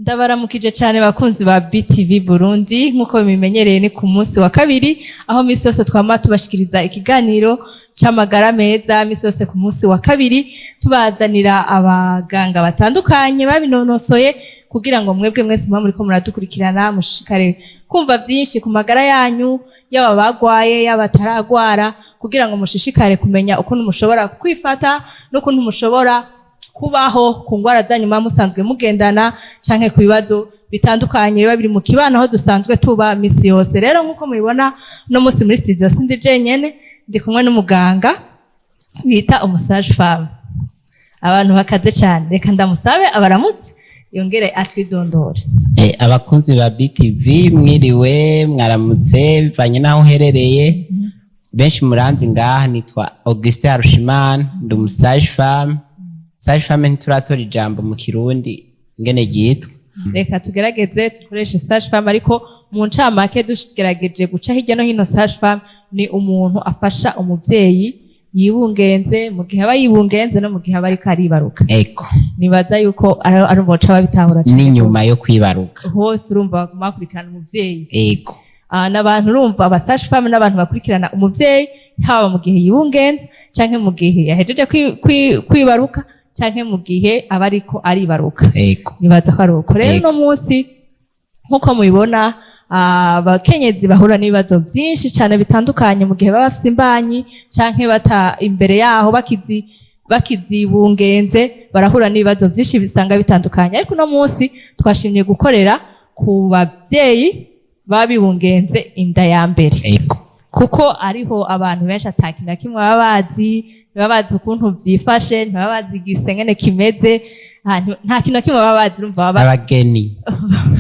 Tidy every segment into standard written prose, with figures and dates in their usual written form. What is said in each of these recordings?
Ndabaramukije cyane bakunzi ba BTV Burundi. Nk'uko bimenyereye, ni ku munsi wa kabiri aho misi yose twama tubashikiriza ikiganiro c'amagara meza. Misi yose ku munsi wa kabiri tubazanira abaganga batandukanye babinonosoye kugira ngo mwebwe mwese muba muriko muradukurikirana mushishikare kumva vyinshi ku magara yanyu, yaba bagwaye, yaba bataragwara, kugira ngo mushishikare kumenya ukuntu mushobora kwifata n'ukuntu mushobora kubaho ku ngwara zanyu muba musanzwe mugendana canke ku bibazo bitandukanye biba biri mu kibano aho dusanzwe tuba misi yose. Rero nk'uko mubibona, uno munsi muri studio sindi jenyene, ndi kumwe n'umuganga bita umu sage-femme, abantu bakaze cane. Reka ndamusabe abaramutse yongere atwidondore. Abakunzi ba BTV, mwiriwe, mwaramutse, bivanye n'aho uherereye. Benshi muranzi ngaha, nitwa Augustin Harushimana, ndi umu sage-femme. Sage-femme ntituratora ijambo mu Kirundi ingene ryitwa. Reka tugerageze dukoreshe sage-femme, ariko mu ncamake, tugerageje guca hirya no hino, sage-femme ni umuntu afasha umuvyeyi yibungenze, mu gihe aba yibungenze no mu gihe aba ariko aribaruka. Nibaza yuko ari umuco babitahura cane. N'inyuma yo kwibaruka. Hose urumva baguma bakurikirana umuvyeyi. Ah, n'abantu, urumva, aba sage-femme n'abantu bakurikirana umuvyeyi haba mu gihe yibungenze canke mu gihe yahejeje kwibaruka canke mu gihe aba ariko aribaruka. Nibaza ko ari uko rero. Uno munsi, nk'uko mubibona, abakenyezi bahura n'ibibazo byinshi cyane bitandukanye mu gihe baba bafise imbanyi canke bata imbere yaho bakizibungenze, barahura n'ibibazo byinshi bisanga bitandukanye. Ariko uno munsi twashimye gukorera ku bavyeyi baba bibungenze inda ya mbere, kuko ariho abantu benshi ata kintu na kimwe baba bazi. Ntibaba bazi ukuntu vyifashe, ntibaba bazi igisengene kimeze. Nta kintu na kimwe baba bazi. Urumva baba Abageni,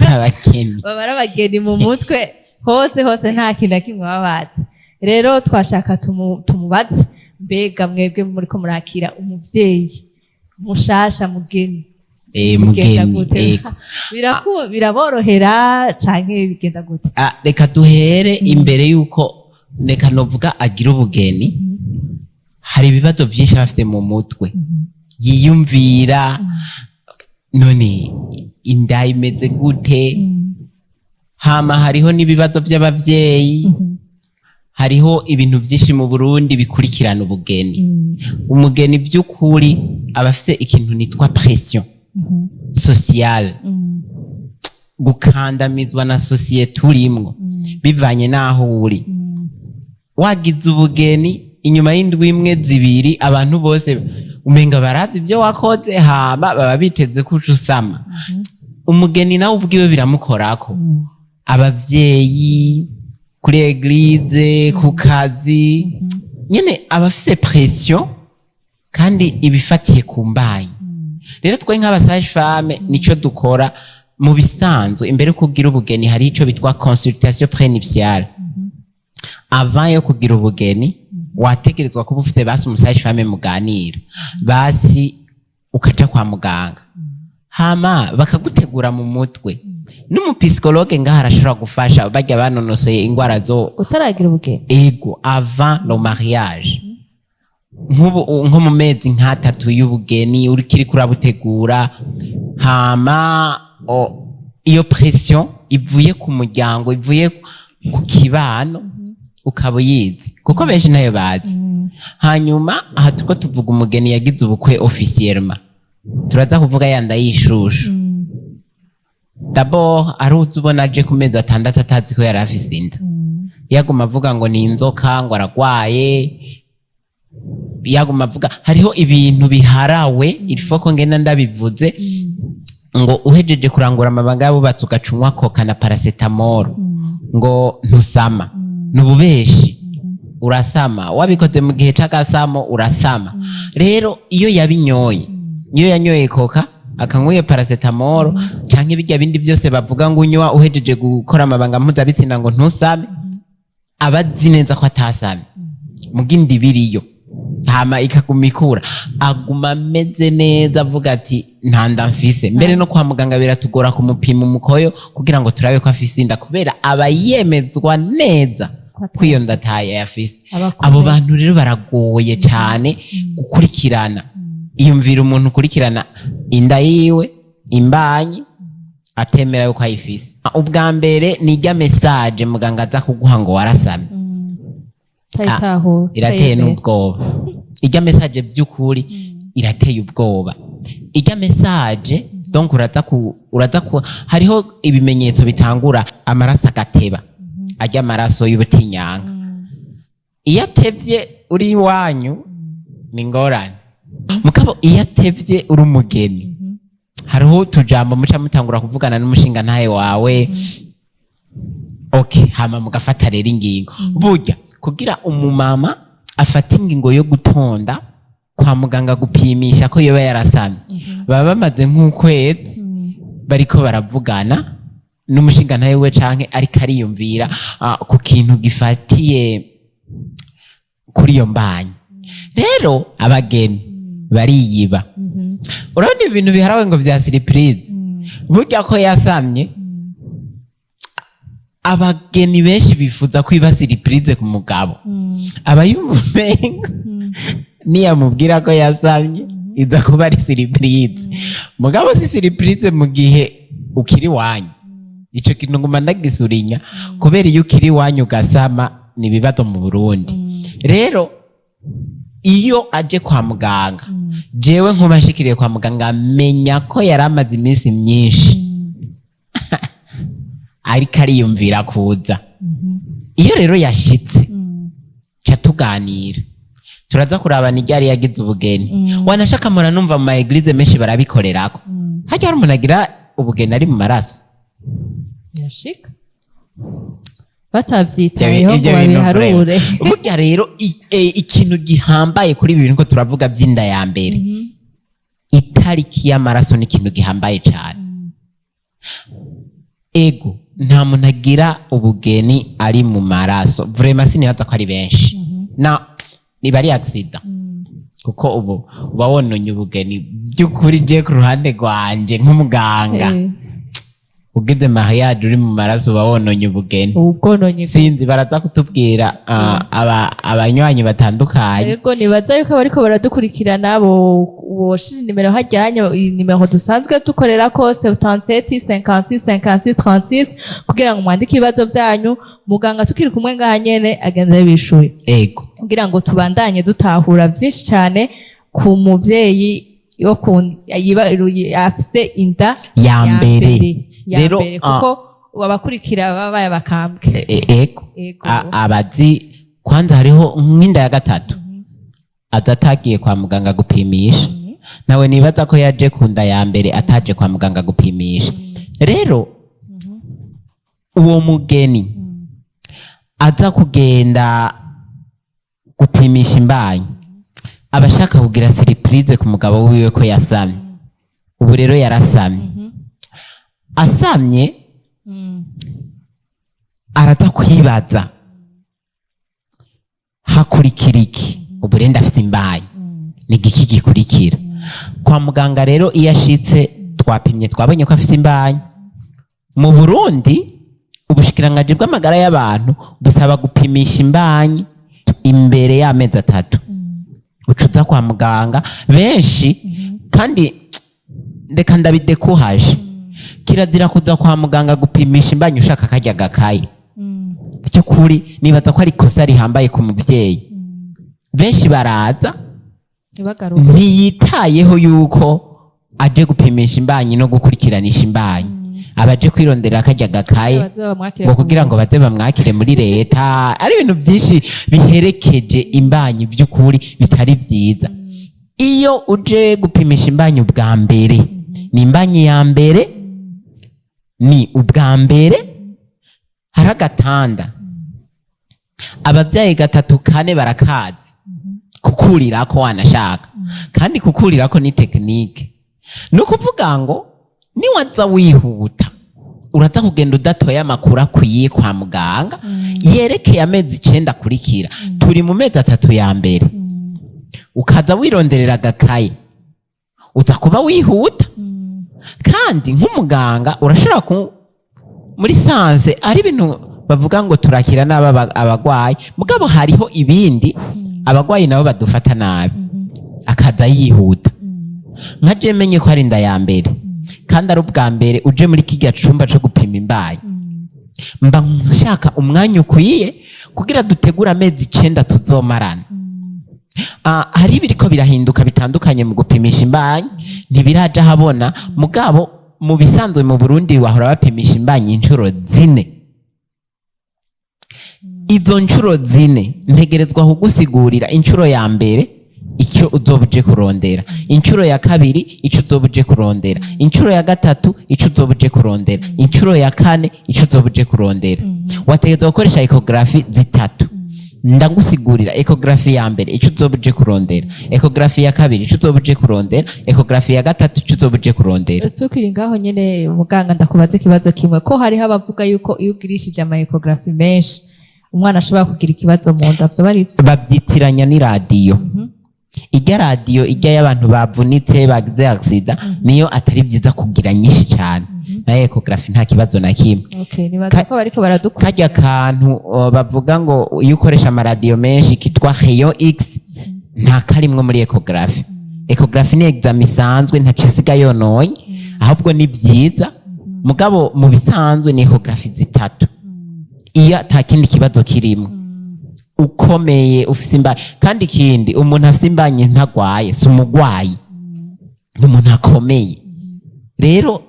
abageni. Baba ari abageni mu mutwe hose hose, nta kintu na kimwe baba bazi. Rero twashaka tumubaze: mbega mwebwe muriko murakira umuvyeyi mushasha, mugeni, bigenda mugeni gute? Biraborohera canke bigenda gute? Ah, reka duhere imbere yuko, reka novuga, agira ubugeni, hari ibibazo byinshi aba afite mu mutwe yiyumvira: none inda imeze gute? Hama hariho n'ibibazo by'abavyeyi, hariho ibintu byinshi mu Burundi bikurikirana ubugeni. Umugeni by'ukuri aba afite ikintu nitwa pression sociale, gukandamizwa na société urimwo bivanye n'aho uri. Wagize ubugeni, inyuma y'indwi imwe, zibiri, abantu bose umenga barazi ibyo wakoze, hama baba biteze ko uca usama. Umugeni nawe ubwiwe biramukorako: abavyeyi, kuri église, ku kazi nyene, aba afise pression kandi ibifatiye ku mbanyi. Rero twe nk'aba sage-femme nico dukora mu bisanzwe. Imbere yo kugira ubugeni hari ico bitwa consultation prénuptiale. Avant yo kugira ubugeni wategerezwa kuba ufise basi umu sage-femme muganira, basi ukaja kwa muganga, hama bakagutegura mu mutwe. N'umu psychologue ngaha arashobora gufasha, barya banonosoye ingwara zo Utaragira ubugeni? Ego, avant le mariage, nk'ubu nko mu mezi nk'atatu y'ubugeni uriko urabutegura, hama iyo pression ivuye ku muryango, ivuye ku kibano, ukaba uyizi, kuko benshi ntayo bazi. Hanyuma aha turiko tuvuga umugeni yagize ubukwe officiellement, turaza kuvuga yanda y'ishushu. D'abord aruzi ubona aje ku mezi 6 atazi ko yari afise inda, yaguma avuga ngo ni inzoka, ngo aragwaye, yaguma avuga. Hariho ibintu biharawe, il faut ko ngenda ndabivuze, ngo uhejeje kurangura amabanga y'abubatsi ugaca unywa Coca na paracétamol ngo ntusama, ni ububeshi. Urasama. Wabikoze mu gihe c'agasamo, urasama. Rero iyo yabinyoye, iyo yanyoye Coca, akanywa iyo paracétamol canke bijya bindi byose bavuga ngo unywa uhejeje gukora amabanga mpuzabitsina ngo ntusame, aba azi neza ko atasame, muga inda ibiriyo, hama ikaguma ikura, aguma ameze neza, avuga ati nta nda mfise. Mbere no kwa muganga biratugora kumupima umukoyo kugira ngo turabe ko afise inda, kubera aba yemezwa neza ko iyo nda atayo afise. Abakomeye. Abo bantu rero baragoye cyane gukurikirana. Iyumvira umuntu ukurikirana inda yiwe, imbanyi. Atemera yuko ayifise. Ubwa mbere ni irya message muganga aza kuguha ngo warasamye. Tayitahura. Irateye n'ubwoba irya message, by'ukuri irateye ubwoba irya message. Donc uraza ku hariho ibimenyetso bitangura, amaraso agateba, arya amaraso y'ubutinyanka. Iyo atevye uri iwanyu ni ingorane, mugabo iyo atevye uri umugeni, hariho utujambo muca mutangura kuvugana n'umushinga ntahe wawe. Okay, hama mugafata rero ingingo. Burya kugira umumama afata ingingo yo gutonda kwa muganga gupimisha ko yoba yarasamye, baba bamaze nk'ukwezi bariko baravugana n'umushinga ntahe we, canke ariko ariyumvira ku kintu gifatiye kuri iyo mbanyi. Rero abageni bariyiba. Urabona ibintu biharawe ngo vya surprise, burya ko yasamye, abageni benshi bifuza kwiba surprise ku mugabo. Aba yumva umenga niyamubwira ko yasamye iza kuba ari surprise, mugabo si surprise mu gihe ukiri wanyu. Ico kintu nguma ndagisurinya, kubera iyo ukiri iwanyu ugasama ni ibibazo mu Burundi. Rero iyo aje kwa muganga, jewe nkuba nshikiriye kwa muganga, menya ko yari amaze iminsi myinshi ariko ariyumvira kuza. Iyo rero yashitse, ca tuganira, turaza kurabana iryari yagize ubugeni. Wanashaka mpora numva mu ma églises menshi barabikorerako. Hajya hari umuntu agira ubugeni ari mu maraso? Birashika batabyitayeho ngo Ibyo bintu babiharure. vraiment. Burya rero ikintu gihambaye kuri ibi bintu ko turavuga by'inda ya mbere, itariki y'amaraso ni ikintu gihambaye cyane. Ego, nta muntu agira ubugeni ari mu maraso, vraiment sinibaza ko ari benshi, na niba ari accident, kuko ubu uba wononye ubugeni by'ukuri. Je ku ruhande rwanje nk'umuganga, ugize mariage uri mu maraso uba wononye ubugeni. Ubu bwononye. Sinzi, baraza kutubwira abanywanyi batandukanye. Yego, nibaza yuko abariko baradukurikirana bo boshira inimero hajyanye, inimero dusanzwe dukorera ko, 77 56 56 36, kugira ngo mwandike ibibazo byanyu, muganga tukiri kumwe ngaha nyene agenda yabishuye, kugira ngo tubandanye dutahura byinshi cyane ku muvyeyi yo ku afise inda ya mbere. Ya Rero, mbere, kuko abakurikira baba baye bakambwe. Ego. Abazi kwanza hariho nk'inda ya gatatu adatagiye kwa muganga gupimisha, nawe nibaza ko yaje ku nda ya mbere ataje kwa muganga gupimisha. Rero uwo mugeni aza kugenda gupimisha imbanyi, aba ashaka kugira surprise ku mugabo wiwe ko yasamye. Ubu rero yarasamye, asamye araza kwibaza hakurikira iki. Ubu rero ndafise imbanyi, ni igiki gikurikira kwa muganga? Rero iyo ashitse, twapimye, twabonye ko afise imbanyi. Mu Burundi ubushikiranganji bw'amagara y'abantu busaba gupimisha imbanyi imbere y'amezi 3. Ucuza kwa muganga benshi, kandi reka ndabidekuhaje, kirazira kuza kwa muganga gupimisha imbanyi ushaka karya gakaye. By'ukuri nibaza ko ari ikosa rihambaye ku mubyeyi. Benshi baraza ntibagaruke, ntiyitayeho yuko aje gupimisha imbanyi no gukurikiranisha imbanyi, aba aje kwirondera karya gakaye baze bamwakire. ngo kugira ngo baze bamwakire muri leta. Ari ibintu byinshi biherekeje imbanyi by'ukuri bitari byiza. Iyo uje gupimisha imbanyi ubwa mbere, ni imbanyi ya mbere, ni ubwa mbere, hari agatanda ababyaye gatatu kane barakazi kukurirako. Wanashaka kandi kukurirako ni technique. Ni ukuvuga ngo niwaza wihuta, uraza kugenda udatoye amakuru akwiye kwa muganga yerekeye amezi 9 akurikira. Turi mu mezi 3 ya mbere, ukaza wironderera agakaye, uza kuba wihuta. Kandi nk'umuganga urashobora ku muri sanse ari ibintu bavuga ngo turakira nabi abagwayi, mugabo hariho ibindi abagwayi nabo badufata nabi, akaza yihuta. Nka je menye ko ari inda ya mbere. Kandi ari ubwa mbere uje muri kirya cumba co gupima imbanyi, mba nshaka umwanya ukwiye kugira dutegure amezi 9 tuzomarana. Hari ibiriko birahinduka bitandukanye mu gupimisha imbanyi, ntibiraja habona. Mugabo mu bisanzwe mu Burundi bahora bapimisha imbanyi inshuro 4. Izo nshuro 4 ntegerezwa kugusigurira: inshuro ya mbere icyo uzoba uje kurondera, inshuro ya kabiri icyo uzoba uje kurondera, inshuro ya gatatu icyo uzoba uje kurondera, inshuro ya kane icyo uzoba uje kurondera. Wategerezwa gukoresha échographie 3. Ndagusigurira échographie ya mbere icyo uzoba uje kurondera, échographie ya kabiri icyo uzoba uje kurondera, échographie ya gatatu icyo uzoba uje kurondera. Tukiri ngaho nyene, muganga, ndakubaza ikibazo kimwe: ko hariho abavuga yuko iyo ugirishije ama échographie menshi umwana ashobora kugira ikibazo mu nda, vyoba ari ivyo? Babyitiranya n'iradiyo. Ijya radiyo, ijya y'abantu bavunitse, bagize accident, niyo atari byiza kugira nyinshi cyane. Nayo échographie nta kibazo na kimwe. Okay, nibaza ko bariko baradukura. Kajya kantu bavuga ngo iyo ukoresha amaradiyo menshi kitwa rayon X, nta karimwo muri échographie. Échographie ni examen isanzwe, ntaco isiga yononye, ahubwo ni byiza. Mugabo mu bisanzwe ni échographie 3 iyo ata kindi kibazo kirimo, ukomeye, ufise imbanyi. Kandi ikindi, umuntu afise imbanyi ntagwaye, si umugwayi, ni umuntu akomeye. Rero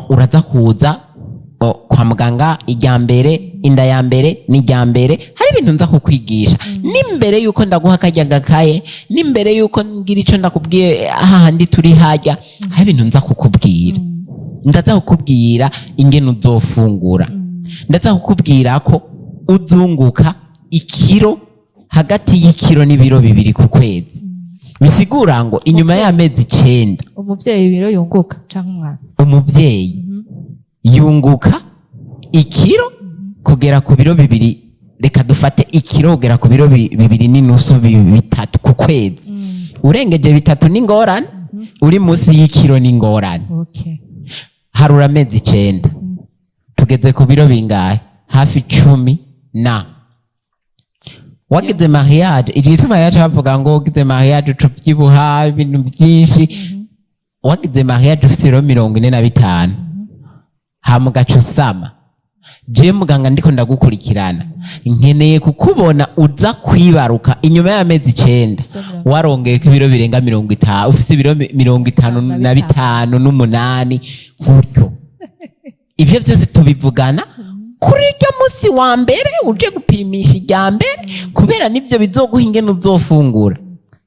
uraza kuza kwa muganga ijya mbere, inda ya mbere n'ijya mbere, hari ibintu nza kukwigisha n'imbere yuko ndaguha karya gakaye, n'imbere yuko ngira ico ndakubwiye hahandi turi hajya, hari ibintu nza kukubwira. Ndaza kukubwira ingene uzofungura, ndaza kukubwira ko uzunguka ikiro, hagati y'ikiro n'ibiro 2 ku kwezi. Bisigura ngo inyuma y'amezi 9 Umuvyeyi ibiro yunguka canke umwana? Umuvyeyi yunguka ikiro kugera ku biro 2. Reka dufate ikiro kugera ku biro 2.5, 3 ku kwezi. Urengeje 3 n'ingorane, uri munsi y'ikiro n'ingorane. Harura amezi 9, tugeze ku biro bingahe? Hafi 10. Na wagize mariage, igituma yaje bavuga ngo ugize mariage uca ubyibuha ibintu byinshi. Wagize mariage ufise ibiro 45, hama ugaca usama, je muganga ndiko ndagukurikirana, nkeneye kukubona uza kwibaruka inyuma y'amezi 9 warongeyeko ibiro birenga 50, ufise ibiro 55 na 8 gutyo. Ivyo vyose tubivugana kuri iryo munsi wa mbere uje gupimisha irya mbere, kubera nivyo bizoguha ingene uzofungura.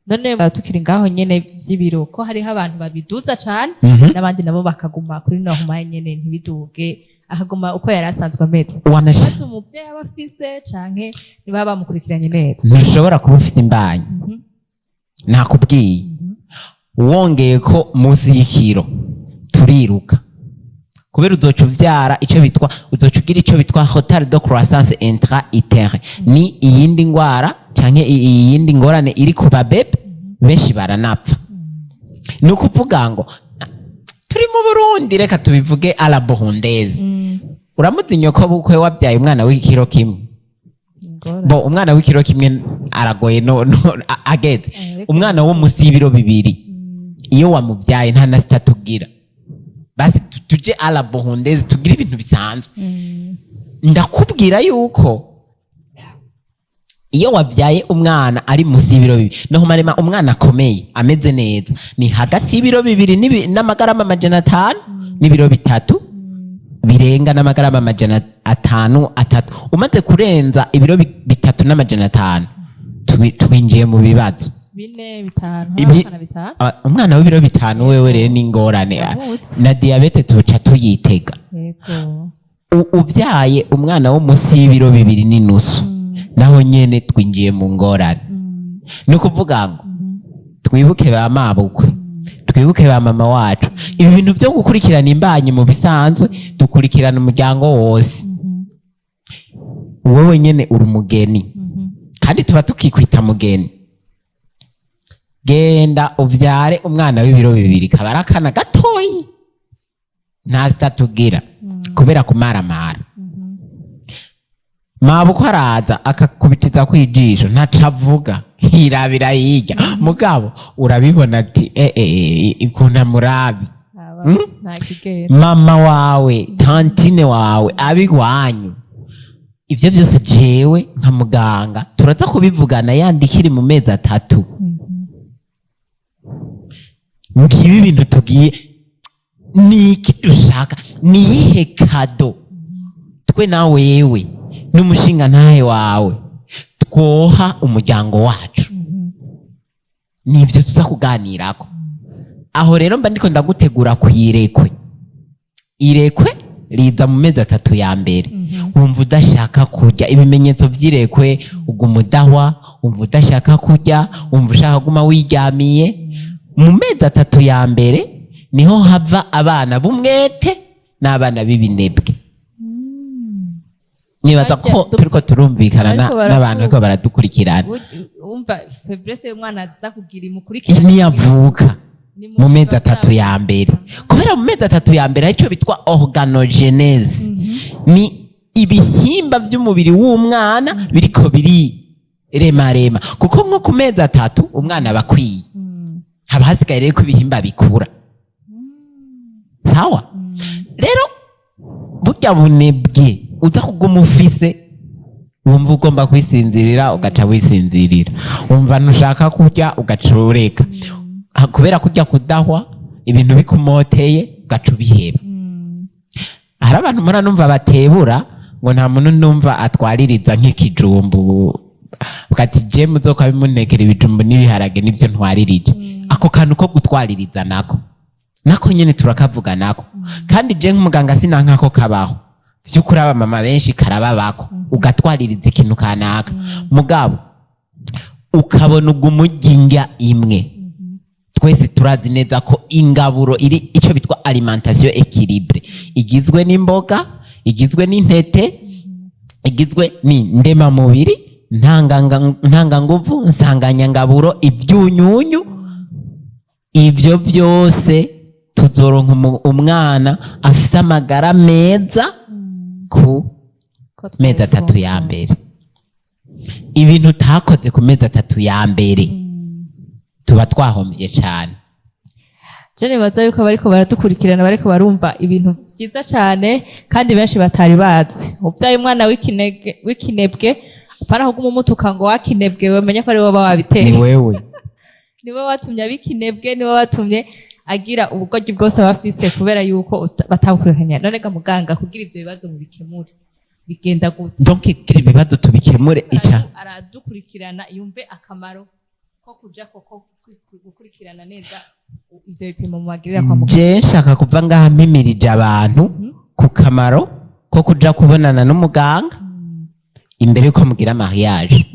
None tukiri ngaho nyene vy'ibiro, ko hariho abantu babiduza cane n'abandi nabo bakaguma kuri normal nyene, ntibiduge, akaguma uko yari asanzwe ameze, maze umuvyeyi aba afise canke niba bamukurikiranye neza? Ntushobora kuba ufise imbanyi, nakubwiye, wongeye ko munsi y'ikiro turiruka, kubera uzoca uvyara ico bitwa, uzoca ugira ico bitwa retard de croissance intra-utérin. Ni iyindi ngwara canke iyindi ngorane iri ku babebe benshi, baranapfa. Ni ukuvuga ngo turi mu Burundi, reka tubivuge à la burundaise: uramuzi nyoko bukwe wabyaye umwana w'ikiro 1? Ingorane. Bo umwana w'ikiro 1 aragoye no ageze. Ariko- Umwana wo musi y'ibiro 2, iyo wamubyaye nta na statut ugira. Basi tuje à la burundaise, tugire ibintu bisanzwe. Ndakubwira yuko iyo wabyaye umwana ari musi y'ibiro 2, naho marema umwana akomeye ameze neza, ni hagati y'ibiro 2 n'amagarama 500 n'ibiro 3 birenga n'amagarama 500 3. Umaze kurenza ibiro 3 na 500, twinjiye mu bibazo. 4, 5, abana 5. Ah, umwana w'ibiro 5 wewe rero ni ingorane. Yavutse. Na diabète tuca tuyitega. Ubyaye umwana wo munsi y'ibiro 2.5, naho nyene twinjiye mu ngorane. Ni ukuvuga ngo twibuke ba mabukwe, twibuke ba mama wacu. Ibi bintu byo gukurikirana imbanyi, mu bisanzwe dukurikirana umuryango wose. Wowe nyene uri umugeni, kandi tuba tukikwita mugeni. Genda uvyare umwana w'ibiro 2, kaba ari akana gatoyi, nta statut ugira kubera kumaramara. Mabukwe araza akakubitiza kwijisho, ntaco avuga, hirabira hirya, mugabo urabibona ati eh eh, ukuntu amuravye. Nta kigera. Mama wawe, tantine wawe, ab'iwanyu, ibyo byose jewe nka muganga turaza kubivugana. Yandi ikiri mu mezi 3, ngibi ibintu tugiye, ni iki dushaka, ni iyihe cadeau twe na wewe n'umushinga ntahe wawe twoha umuryango wacu? Nivyo tuza kuganirako. Aho rero mba ndiko ndagutegura kuyirekwe. Irekwe riza mu mezi 3 ya mbere. Wumva udashaka kurya, ibimenyetso vy'irekwe: uguma udahwa, wumva udashaka kurya, wumva ushaka kuguma wiryamiye. Mu mezi 3 ya mbere niho hava abana b'umwete n'abana b'ibinebwe. Nibaza ko turiko turumvikana Bariko n'abantu bariko baradukurikirana. Wumva faiblesse y'umwana aza kugira imukurikirana. Niyavuka Ni mu mezi 3 ya mbere, kubera mu mezi 3 ya mbere aricyo bitwa organogenèse, ni ibihimba by'umubiri w'umwana biriko biri remarema, kuko nko ku mezi 3 umwana aba akwiye, haba hasigaye rero ko ibihimba bikura. Sawa, rero burya bunebwe uza kuguma ufise, wumva ugomba kwisinzirira ugaca wisinzirira, wumva ntushaka kurya ugaca ureka. Kubera kurya kudahwa, ibintu bikumoteye ugaca ubiheba. Hari abantu mpora numva batebura ngo nta muntu numva atwaririza nk'ikijumbu, ati je muzoka bimuntekera ibijumbu n'ibiharage nivyo ntwaririje. Ako kantu ko gutwaririza nako nyene turakavuga nako. Kandi je nk'umuganga sinankako kabaho vy'ukuri, abamama benshi karababako, ugatwaririza ikintu kanaka, mugabo ukabona uguma urya indya imwe. Twese turazi neza ko ingaburo iri icyo bitwa alimentation équilibrée igizwe n'imboga, igizwe n'intete, igizwe n'indemamubiri, ntanganguvu, nsanganyangaburo, ibyunyunyu. Ibyo byose tuzoronka umwana afise amagara meza ku Ko mezi 3 ya mbere. Ibintu utakoze ku mezi 3 ya mbere tuba twahombye cyane. Je nibaza yuko bariko baradukurikirana bariko barumva ibintu vyiza cane kandi benshi batari bazi. Uvyaye umwana w'ikinebwe, apana kuguma umutuka ngo wakinebwe, wamenye ko ari wowe wabiteye. Ni wewe. Niwe watumye abikinebwe, niwe watumye agira ubugoryi bwose aba afise, kubera yuko batabukurikiranye. None ga muganga, kugira ivyo bibazo mubikemure bigenda gute? Donc kugira ibibazo tubikemure, ica Aradukurikirana yumve akamaro ko kuja koko gukurikirana neza ivyo bipimo mubagirira kwa muganga. Je nshaka kuva ngaha mpimirije abantu ku kamaro ko kuja kubonana n'umuganga imbere yuko mugira mariage.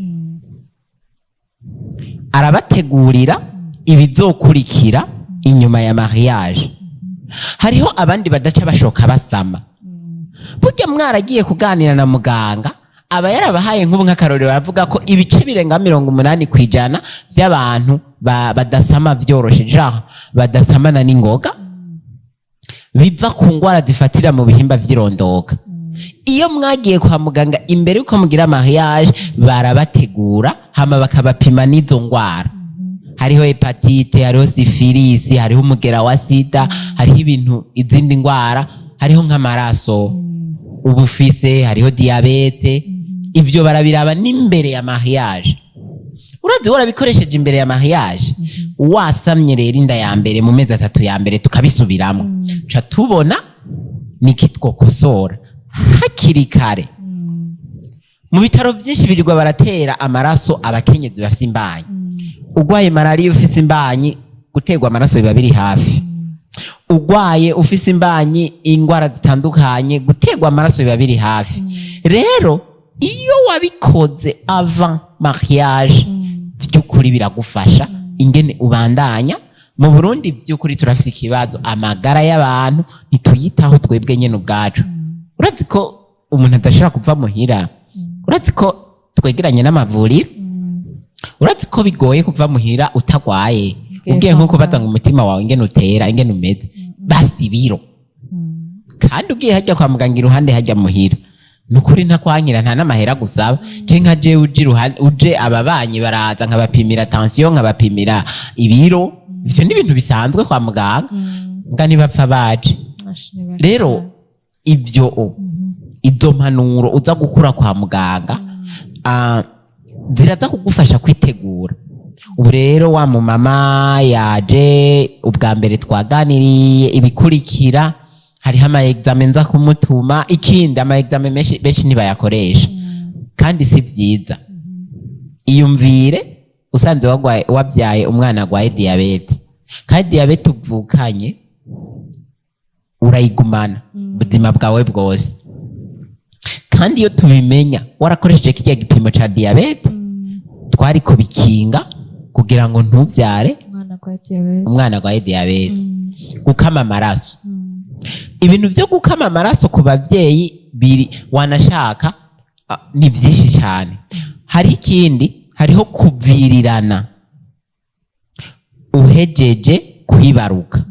Arabategurira ibizokurikira inyuma ya mariage. Hariho abandi badaca bashoka basama. Burya mwaragiye kuganira na muganga, aba yarabahaye nk'ubu nk'akarorero, bavuga ko ibice birenga 80% by'abantu badasama vyoroshe, genre badasamana n'ingoga, biva ku ngwara zifatira mu bihimba vy'irondoka. Iyo mwagiye kwa muganga imbere yuko mugira mariage, barabategura hama bakabapima n'izo ngwara. Hariho hépatite, hariho syphilis, hariho umugera wa sida, hariho ibintu izindi ngwara, hariho nk'amaraso uba ufise, hariho diabète. Ibyo barabiraba n'imbere ya mariage. Urazi warabikoresheje imbere ya mariage, wasamye rero inda ya mbere mu mezi 3 ya mbere, tukabisubiramo, ca tubona niki twokosora hakiri kare. Mu bitaro byinshi birirwa baratera amaraso abakenyezi bafise imbanyi. Ugwaye malariya ufise imbanyi, guterwa amaraso biba biri hafi. Ugwaye ufise imbanyi, ingwara zitandukanye, guterwa amaraso biba biri hafi. Rero iyo wabikoze avant mariage, by'ukuri biragufasha ingene ubandanya. Mu Burundi by'ukuri turafise ikibazo, amagara y'abantu ntituyitaho twebwe nyene ubwacu. Urazi ko umuntu adashobora kuva muhira, urazi ko twegeranye n'amavuriro, urazi ko bigoye kuva muhira utagwaye. Ugiye nko kubaza ngo umutima wawe ingene utera, ingene umeze, basi biro. Kandi ugiye hajya kwa muganga iruhande hajya muhira, nukuri ntakwankira, nta n'amahera gusaba. Je nka jewe uje iruhande, uje ababanyi baraza nkabapimira tension, nkabapimira ibiro. Ivyo ni ibintu bisanzwe kwa muganga. Mbwa ntibapfa baje. Rero ibyo izo mpanuro uza gukura kwa muganga ziraza kugufasha kwitegura. Ubu rero wa mumama yaje ubwa mbere, twaganiriye ibikurikira. Hariho ama examen nza kumutuma. Ikindi, ama examen menshi benshi ntibayakoresha, kandi si byiza. Iyumvire usanze wabyaye umwana agwaye diyabete, kandi diyabete uvukanye urayigumana ubuzima bwawe bwose. Kandi iyo tubimenya warakoresheje kirya gipimo ca diyabete, twari kubikinga kugira ngo ntubyare umwana kwa diyabete. Umwana agwaye diyabete. Gukama amaraso, ibintu byo gukama amaraso ku babyeyi biri wanashaka ni byinshi cyane. Hari ikindi, hariho kuvirirana uhejeje kwibaruka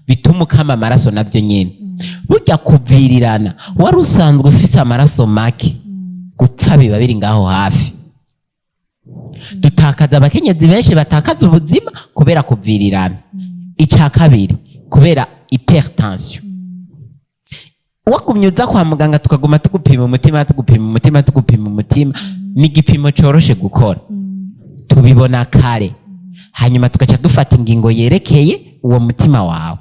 bituma ukama amaraso. Navyo nyene burya kuvirirana wari usanzwe ufise amaraso make, gupfa biba biri ngaho hafi. Dutakaza abakenyezi benshi batakaza ubuzima kubera kuvirirana. Icya kabiri, kubera hypertension. Wagumye uza kwa muganga, tukaguma tugupima umutima, tugupima umutima, tugupima umutima, ni igipimo coroshe gukora, tubibona kare, hanyuma tugaca dufata ingingo yerekeye uwo mutima wawe.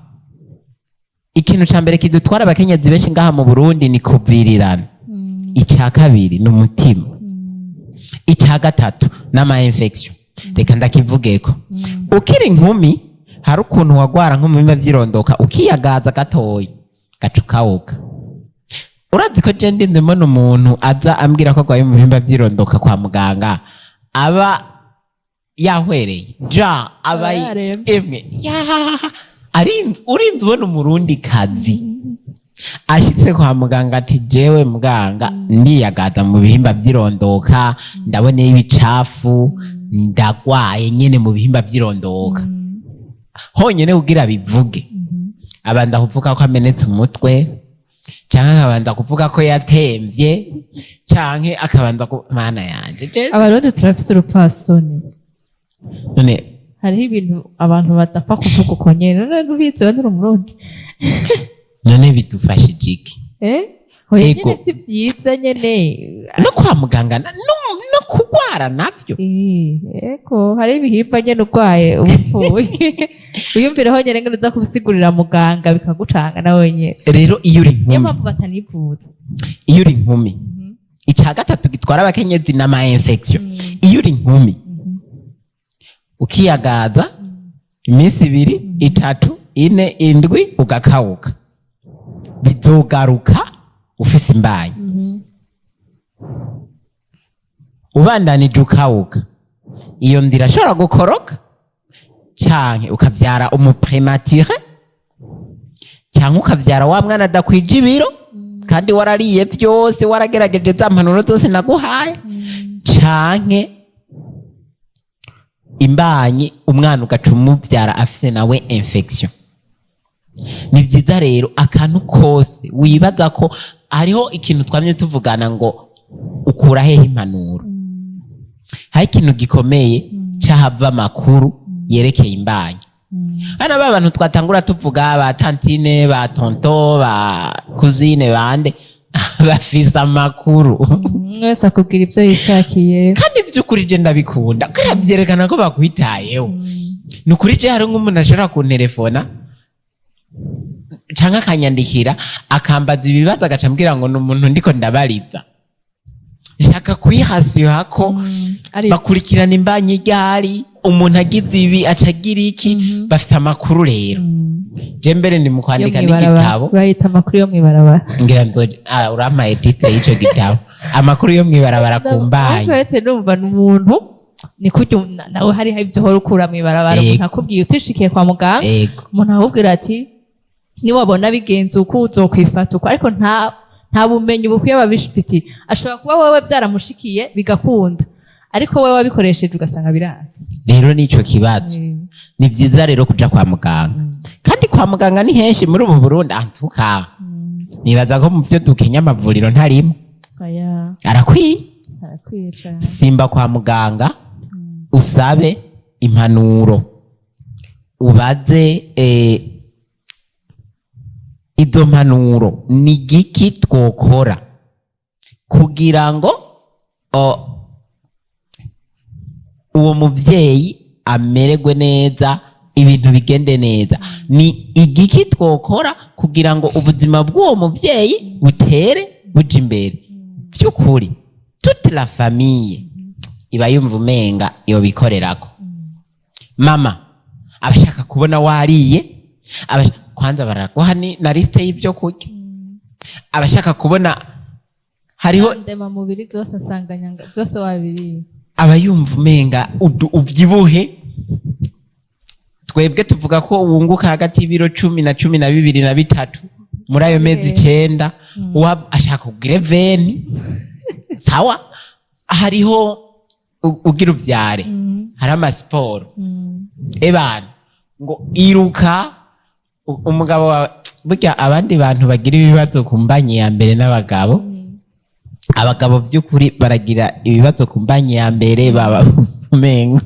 Ikintu ca mbere kidutwara abakenyezi benshi ngaha mu Burundi ni kuvirirana. Icya kabiri ni umutima. Icya gatatu n'ama infection. Reka ndakivugeko. Ukiri inkumi, hari ukuntu wagwara nko mu bimba vy'irondoka, ukiyagaza gatoyi, gaca ukawuka. Urazi ko je ndinze mbona umuntu aza ambwira ko agwaye mu bihimba vy'irondoka kwa muganga, aba yahwereye ja aba Aba yaremvye. Emwe ya arinze, urinze ubona umurundi kazi ashitse kwa muganga ati: "Jewe muganga, ndiyagaza mu bihimba vy'irondoka, ndabona ibicafu, ndagwaye nyene mu bihimba vy'irondoka." Honyene kugira bivuge, abanza kuvuga ko amenetse umutwe, canke akabanza kuvuga ko yatemvye, canke akabanza ku mana yanje. Abarundi turafise urupfasoni. None Hariho ibintu abantu badapfa kuvuga uko nyene. None ntubizi, we nturi umurundi? None bidufashije iki? Eh, oya. Ego. Nyene si vyiza nyene. No kwa muganga no kugwara navyo. Eh, ego, hari ibihimba nyene urwaye uba upfuye. Wiyumvireho nyene ngene uza kubisigurira muganga, bikagucanga nawe nyene. Rero iyo uri Niyo inkumi, mpamvu batanivuza. iyo uri inkumi, icya gatatu gitwara abakenyezi n'ama infection. Iyo uri inkumi, ukiyagaza iminsi 2, 3, 4, 7, ugakawuka, bizogaruka ufise imbanyi. Ubandanije ukawuka, iyo nzira ashobora gukoroka, canke ukavyara umu prématuré, canke ukavyara wa mwana adakwije ibiro, kandi warariye byose, waragerageje za mpanuro zose naguhaye, canke imbanyi umwana ugaca umuvyara afise nawe infection. Ni byiza rero, akantu kose wibaza ko hariho ikintu twamye tuvugana ngo ukura hehe impanuro, hari ikintu gikomeye c'ahava amakuru yerekeye imbanyi. Hano ba bantu twatangura tuvuga, ba tantine, ba tonton, ba cousine, bande bafise amakuru. Umwe wese akubwira ibyo yishakiye. Kandi by'ukuri je ndabikunda kubera vyerekana ko bakwitayeho. Ni ukuri, je hari nk'umuntu ashobora kuntelefona canke akanyandikira, akambaza ibibazo, agaca ambwira ngo ni umuntu ndiko ndabariza, nshaka kwihasira ko Ari bakurikirana imbanyi ryari, umuntu agize ibi aca agira iki. Bafite amakuru. Rero je mbere ndi mu yo kwandika mw'ibarabara. n'igitabo. Bayita amakuru yo mw'ibarabara. Ngira nzoje urampaye titre y'ico gitabo, amakuru yo mw'ibarabara ku mbanyi. Ariko numva ni umuntu ni kurya nawe hariho ibyo uhora ukura mw'ibarabara. Ego. Umuntu akubwiye utishikiye kwa muganga, umuntu akubwira ati: "Niwabona bigenze uko, uzokwifata uko," ariko nta bumenyi bukwiye babifitiye. Ashobora kuba wowe byaramushikiye bigakunda, ariko wowe wabikoresheje ugasanga birasi. Rero nico kibazo. Ni byiza rero kuja kwa muganga, kandi kwa muganga ni henshi muri ubu Burundi. Antuka nibaza ko mu vyo dukenya amavuriro ntarimo. Oya. Arakwiye. Arakwiye cane. Simba kwa muganga, usabe impanuro, ubaze. Izo mpanuro ni giki twokora kugira ngo uwo muvyeyi amererwe neza, ibintu bigende neza? Ni igiki twokora kugira ngo ubuzima bw'uwo muvyeyi butere buja imbere? By'ukuri, toute la famille iba yumva umenga yobikorerako. Mama abashaka kubona wariye, kwanza baraguha na liste y'ibyo kurya, abashaka kubona hariho Ndema mubiri zose nsanganyanga byose wabiriye. Aba yumva umenga ubyibuhe. Twebwe tuvuga ko wunguka hagati y'ibiro 10 na 12 na bitatu muri ayo mezi 9. Uwa ashaka kugira 20, sawa. Hariho ugira uvyare, hari amasiporo ebana ngo iruka. Umugabo wawe, burya abandi bantu bagira ibibazo ku mbanyi ya mbere n'abagabo. Abagabo by'ukuri baragira ibibazo ku mbanyi ya mbere, baba umengo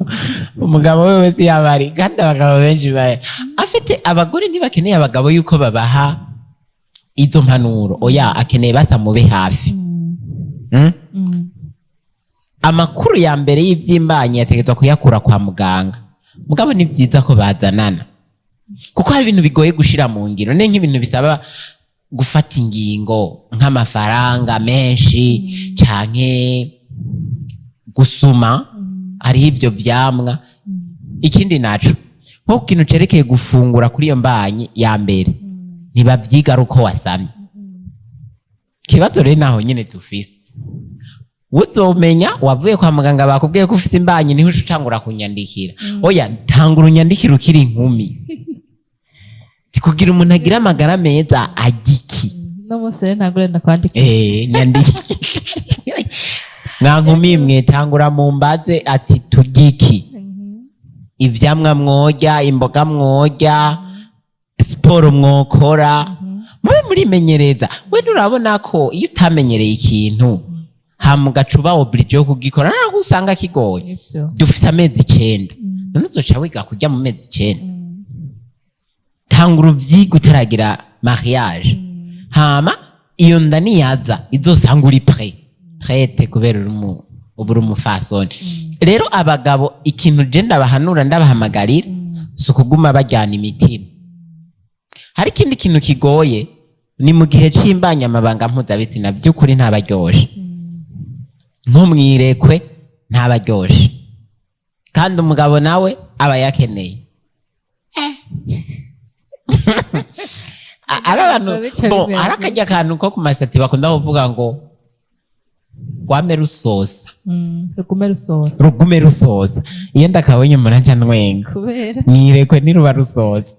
umugabo we wese yaba ari, kandi abagabo benshi afite abagore ntibakeneye abagabo yuko babaha izo mpanuro. Oya, akeneye basa mube hafi. Amakuru ya mbere y'ivy'imbanyi yategerezwa kuyakura kwa muganga. Mugabo ni vyiza ko bazanana, kuko hari ibintu bigoye gushira mu ngiro, ni nk'ibintu bisaba gufata ingingo, nk'amafaranga menshi canke gusuma. Hariho ivyo vyamwa. Ikindi naco, nko ku kintu cerekeye gufungura kuri iyo mbanyi ya mbere, ntibavyiga ari uko wasamye. Ikibazo rero naho nyene tufise, uzomenya wavuye kwa muganga bakubwiye ko ufise imbanyi, niho uca utangura kunyandikira. Oya, tangura unyandikira ukiri inkumi. Kugira umuntu agire amagara meza agiki. No munsi rero ntabwo urenda kwandikira. Nyandikira mwa nkumi mwe, tangura mumbaze ati tugiki, ivyamwa mworya, imboga mworya, siporo mwokora, mube murimenyereza. We nturabona ko iyo utamenyereye ikintu hama ugaca uba obligé yo kugikora, naho usanga kigoye? Nivyo. Dufise amezi 9, none uzoca wiga kurya mu mezi 9? Tangura uvyiga utaragira mariage, hama iyo nda niyaza izosanga uri prête, kubera uri uba uri umufasoni. Rero abagabo, ikintu je ndabahanura, ndabahamagarira, si ukuguma bajyana imitima. Hari ikindi kintu kigoye, ni mu gihe c'imbanyi, amabanga mpuzabitsina by'ukuri ntabaryoshe, nko mwirekwe ntabaryoshe, kandi umugabo nawe aba yakeneye. Ari abantu Bica bo bimera ari akarya kantu ko ku masati bakunda kuvuga ngo rwame rusosa. Rugume rusosa. Rugume rusosa. Iyo ndakabonye umuntu aca ntwenga. Kubera? Mwirekwe niruba rusosa.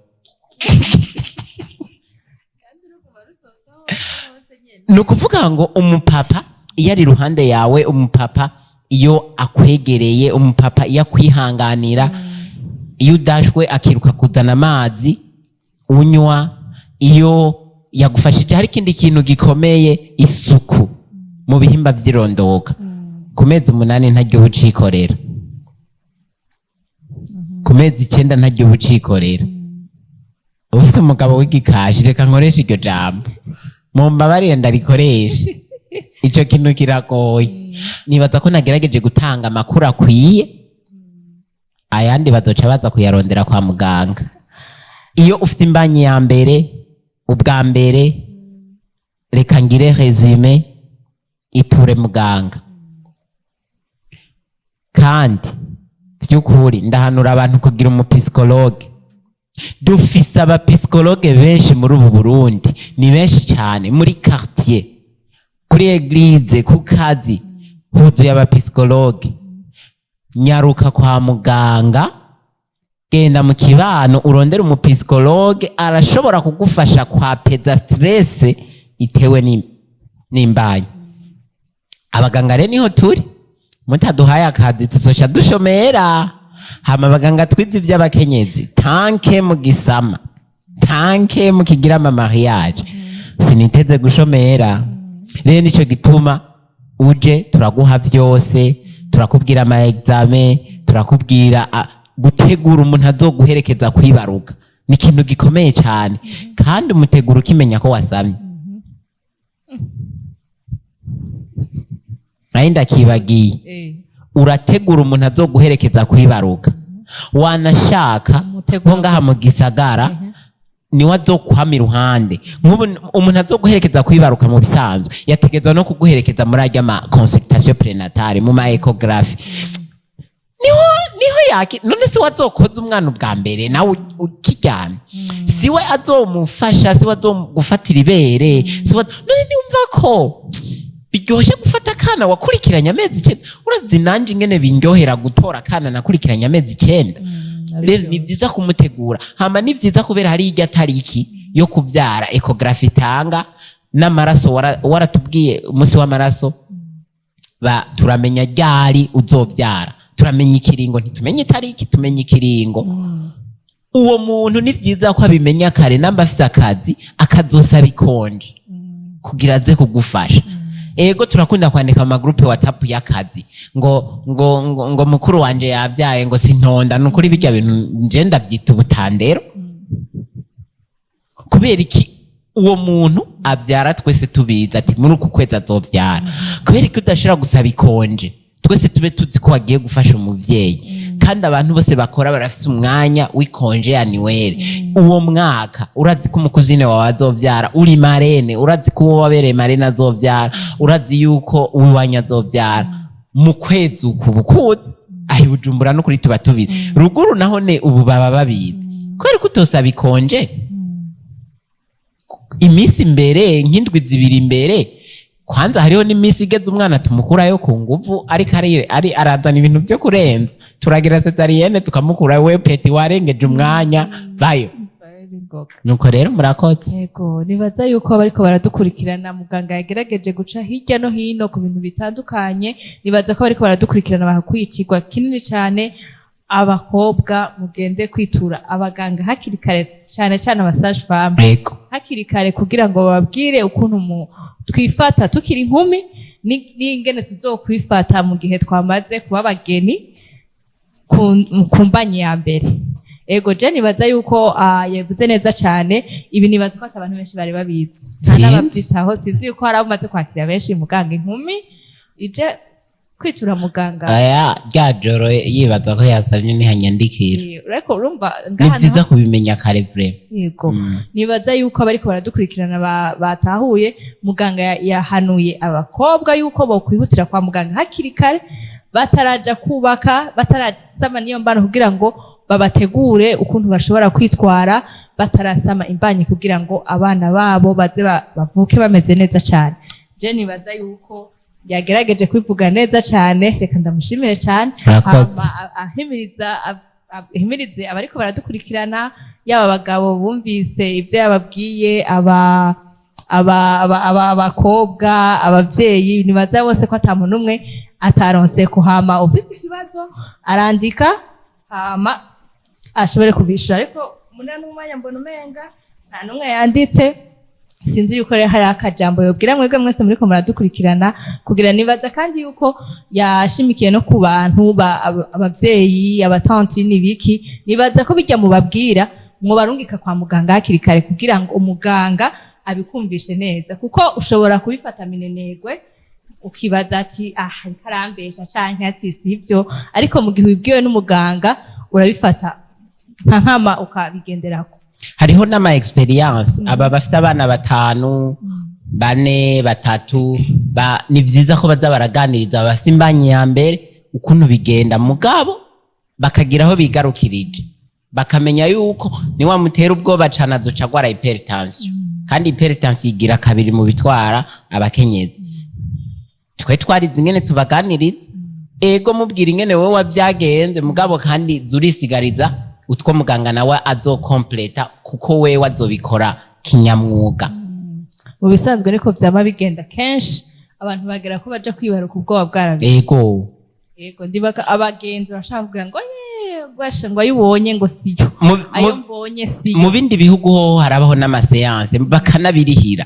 Ni ukuvuga ngo umupapa iyo ari iruhande yawe, umupapa iyo akwegereye, umupapa iyo akwihanganira, iyo udashwe akiruka kuzana amazi unywa, iyo yagufashije. Hari ikindi kintu gikomeye, isuku mu bihimba by'irondoka. Ku mezi 8 ntaryo uba ucikorera, ku mezi 9 ntaryo uba ucikorera. Ufise umugabo w'igikashi, reka nkoreshe iryo jambo, mumbabarire ndarikoreshe, ico kintu kiragoye. Nibaza ko nagerageje gutanga amakuru akwiye, ayandi bazoca baza kuyarondera kwa muganga. Iyo ufite imbanyi ya mbere, ubwa mbere, reka ngire résumé: iture muganga. Kandi by'ukuri ndahanura abantu kugira umupsychologue. Dufise abapsychologue benshi muri ubu Burundi, ni benshi cyane. Muri quartier, kuri église, ku kazi, huzuye abapsychologue. Nyaruka kwa muganga, genda mu kibano urondere umupsychologue, arashobora kugufasha kwapeza stress itewe n'imbanyi. Abaganga rero niho turi, mutaduhaye akazi tuzoca dushomera. Hama abaganga twize iby'abakenyezi, tanke mu gisama, tanke mu kigira ama mariage, siniteze gushomera. Rero nico gituma uje turaguha vyose, turakubwira ama examen, turakubwira gutegura umuntu azoguherekeza kwibaruka. Ni ikintu gikomeye cyane, kandi umutegura ukimenya ko wasamye. Nayo ndakibagiye. Urategura umuntu azoguherekeza kwibaruka, wanashaka Umutegura. nko ngaha mu gisagara niwe azokwama iruhande. Nk'ubu umuntu azoguherekeza kwibaruka mu bisanzwe yategerezwa no kuguherekeza muri ajya ma consultation prénatale, mu ma échographie, niho yaki. None si we azokoza umwana ubwa mbere nawe ukiryamye? Si we azomufasha? Si we azogufatira ibere? Si we? None niwumva ko biryoshe gufata akana wakurikiranye amezi 9? Urazi nanje ingene binryohera gutora akana nakurikiranye amezi 9. Rero ni byiza kumutegura. Hama ni byiza kubera hari irya tariki yo kubyara, échographie itanga n'amaraso. Waratubwiye umunsi w'amaraso ba turamenya ryari uzobyara, turamenya ikiringo. Ntitumenye itariki, tumenya ikiringo. Uwo muntu ni byiza ko abimenya kare, namba afise akazi akazosaba i congé kugira aze kugufasha. Ego, turakunda kwandika mu ma groupe WhatsApp y'akazi ngo mukuru wanje yabyaye, ngo sintonda. Nukuri bijya bintu nje ndabyita ubutandero. Kubera iki? Uwo muntu abyara twese tubizi ati muri uku kwezi azobyara. Kubera iki udashobora gusaba i congé, twese tube tuzi ko wagiye gufasha umuvyeyi? Kandi abantu bose bakora barafise umwanya w'i congé annuel uwo mwaka. Urazi ko umu cousine wawe azovyara, uri marraine, urazi ko uwo wabereye marraine azovyara, urazi yuko uwiwanyu azovyara mu kwezi uku bukuzi. Aho i Bujumbura n'ukuri tuba tubizi, ruguru naho ne ubu baba babizi. Kubera ko utosaba i congé iminsi imbere, nk'indwi 2 imbere? Kwanza hariho n'iminsi igeze umwana tumukurayo ku nguvu, ariko ari arazana ibintu byo kurenza, turagira césarienne tukamukura: "We petit, warengeje umwanya, vayo." Nuko rero murakoze. Yego, nibaza yuko bariko baradukurikirana, muganga yagerageje guca hirya no hino ku bintu bitandukanye. Nibaza ko bariko baradukurikirana bahakuye ikigwa kinini cyane. Abakobwa, mugende kwitura abaganga hakiri kare, cyane cyane aba sage-femme, hakiri kare, kugira ngo bababwire ukuntu mu twifata tukiri inkumi n'ingene tuzokwifata mu gihe twamaze kuba abageni ku mbanyi ya mbere. Ego, je nibaza yuko yavuze neza cyane. Ibi nibaza ko ati abantu benshi bari babizi, nta Sinzi. n'ababyitaho. Sinzi yuko hari abo umaze kwakira benshi, muganga, inkumi ije kwitura muganga. Aya rya joro yibaza ko yasamye ntihanyandikira. Ariko urumva Ni ngaha byiza kubimenya kare vraiment. Yego, nibaza yuko abariko baradukurikirana batahuye. Muganga yahanuye abakobwa yuko bokwihutira kwa muganga hakiri kare, bataraja kubaka, batarasama niyo mbano, kugira ngo babategure ukuntu bashobora kwitwara batarasama imbanyi, kugira ngo abana babo baze bavuke bameze neza cyane. Je nibaza yuko yagerageje kwivuga neza cyane, reka ndamushimire cyane. Murakoze. Hama ahimirize abariko baradukurikirana, yaba abagabo bumvise ibyo yababwiye, aba abakobwa, abavyeyi, nibaza bose ko ata muntu umwe ataronse kuhama. Ufise ikibazo arandika, hama ashobore kubishura. Ariko muri n'umwanya mbona umenga nta n'umwe yanditse. Sinzi yuko rero hari akajambo yobwira mwebwe mwese muriko muradukurikirana, kugira nibaza kandi yuko yashimikiye no ku bantu abavyeyi, abatanti n'ibiki. Nibaza ko bijya mubabwira mwobarungika kwa muganga hakiri kare, kugira ngo umuganga abikumvishe neza, kuko ushobora kubifata minenegwe, ukibaza ati: "Ah, ariko arambesha," canke ati: "Sivyo." Ariko mu gihe ubibwiwe n'umuganga, urabifata nka nkama ukabigenderako. Hariho n'ama expérience. Aba bafite abana batanu, bane, batatu, ni vyiza ko baza baraganiriza abafite imbanyi ya mbere ukuntu bigenda, mugabo bakagira aho bigarukirije, bakamenya yuko niwamutera ubwoba cane azoca agwara hypertension, kandi hypertension igira kabiri mu bitwara abakenyezi. Twe twarize ingene tubaganiriza. Ego, mubwira ingene wowe wabyagenze, mugabo kandi zurisigariza utwo muganga nawe azokompleta, kuko wewe azobikora kinyamwuga. Mu bisanzwe ariko vyama bigenda kenshi, abantu bagera ko baja kwibaruka ubwoba bwarabishe. Yego, ndibaka abagenzi bashaka kugira ngo gwashe, ngo ayo ubonye ngo siyo, ayo mbonye siyo. Mu bindi bihugu hoho harabaho n'ama séances, bakanabirihira.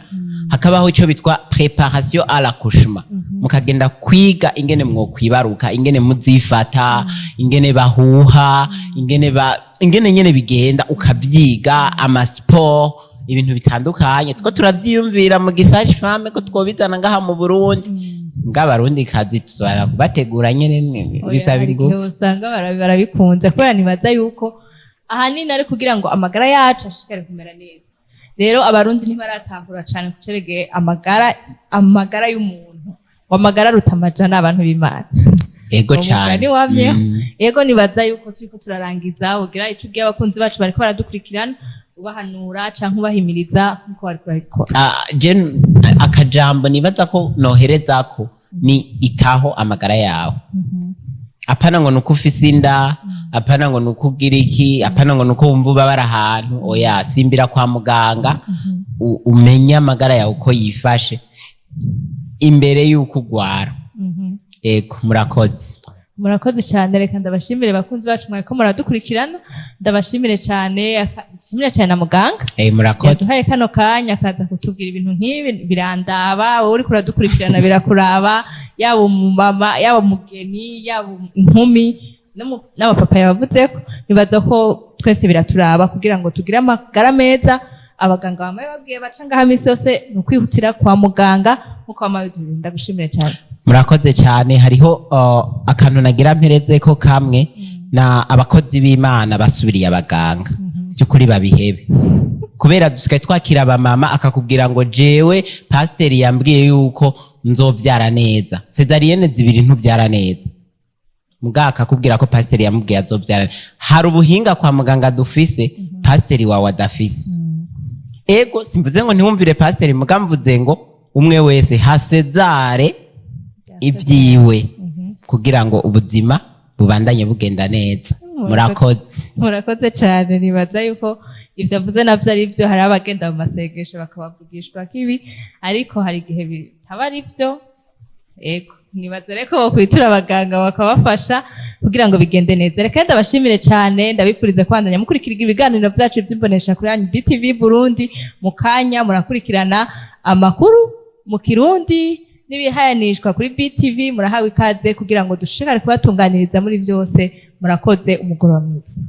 Hakabaho ico bitwa préparation à l'accouchement, mukagenda kwiga ingene mwokwibaruka, ingene muzifata, ingene bahuha, ingene ba ingene nyene bigenda, ukavyiga, amasport, ibintu bitandukanye. Two turavyiyumvira mu gisage femme ko twobizana ngaha mu Burundi, ng'abarundi kazi tuzobara kubategura nyene Oya, bisaba hari igihe ingufu. Usanga barabikunze kubera nibaza yuko ahanini ari kugira ngo amagara yacu ashishikare kumera neza. Rero Abarundi ntibaratahura cane kuceregeye amagara y'umuntu, ngo amagara aruta amajana, abantu b'Imana. Ego. Uwo Cane. mugani wamyeho. Yego, nibaza yuko turiko turarangiza. Ugira ico ubwiye abakunzi bacu bariko baradukurikirana, ubahanura canke ubahimiriza nkuko bariko barabikora? Ah, je akajambo nibaza ko noherezako ni itaho amagara yawe. Apana ngo nuko ufise inda, apana ngo nuko ugira iki, apana ngo nuko wumva ubabara ahantu. Oya, simbira kwa muganga, umenye amagara yawe uko yifashe imbere yuko ugwara. Ego, murakoze. Murakoze cyane. Reka ndabashimire, bakunzi bacu mwariko muradukurikirana. Ndabashimire cyane, nshimire cyane na muganga Murakoze. yaduhaye kano kanya akaza kutubwira ibintu nk'ibi. Birandaba, wowe uriko uradukurikirana birakuraba, yaba umumama, yaba umugeni, yaba inkumi, n'abapapa yabavuzeko. Nibaza ko twese biraturaba kugira ngo tugire amagara meza. Abaganga bamaye babwiye baca ngaha misi yose ni ukwihutira kwa muganga nkuko bamaye biduhindura. Ndagushimire cyane. Murakoze cyane. Hariho akantu nagira mpereze ko kamwe na abakozi b'Imana basubiriye abaganga, by'ukuri babihebe, kubera dusigaye twakira abamama akakubwira ngo jewe pasiteri yambwiye yuko nzovyara neza. Césarienne zibiri ntuvyara neza, muga akakubwira ko pasiteri yamubwiye azovyara. Hari ubuhinga kwa muganga dufise pasiteri wawe adafise. Ego, simvuze ngo ntiwumvire pasiteri, muga mvuze ngo umwe wese hasezare ibyiwe kugira ngo ubuzima bubandanye bugenda neza. Murakoze. Murakoze cyane. Nibaza yuko ibyo avuze nabyo ari byo. Hari abagenda mu masengesho bakabavugishwa kibi, ariko hari igihe bitaba ari byo. Ego, nibaza rero ko bakwitura abaganga bakabafasha kugira ngo bigende neza. Reka ndabashimire cyane, ndabifuriza kubandanya mukurikira ibiganiro byacu by'imbonesha kuri yanyu BTV Burundi. Mu kanya murakurikirana amakuru mu Kirundi n'ibihayanishwa kuri BTV. Murahawe ikaze kugira ngo dushishikare kubatunganiriza muri byose. Murakoze, umugoroba mwiza.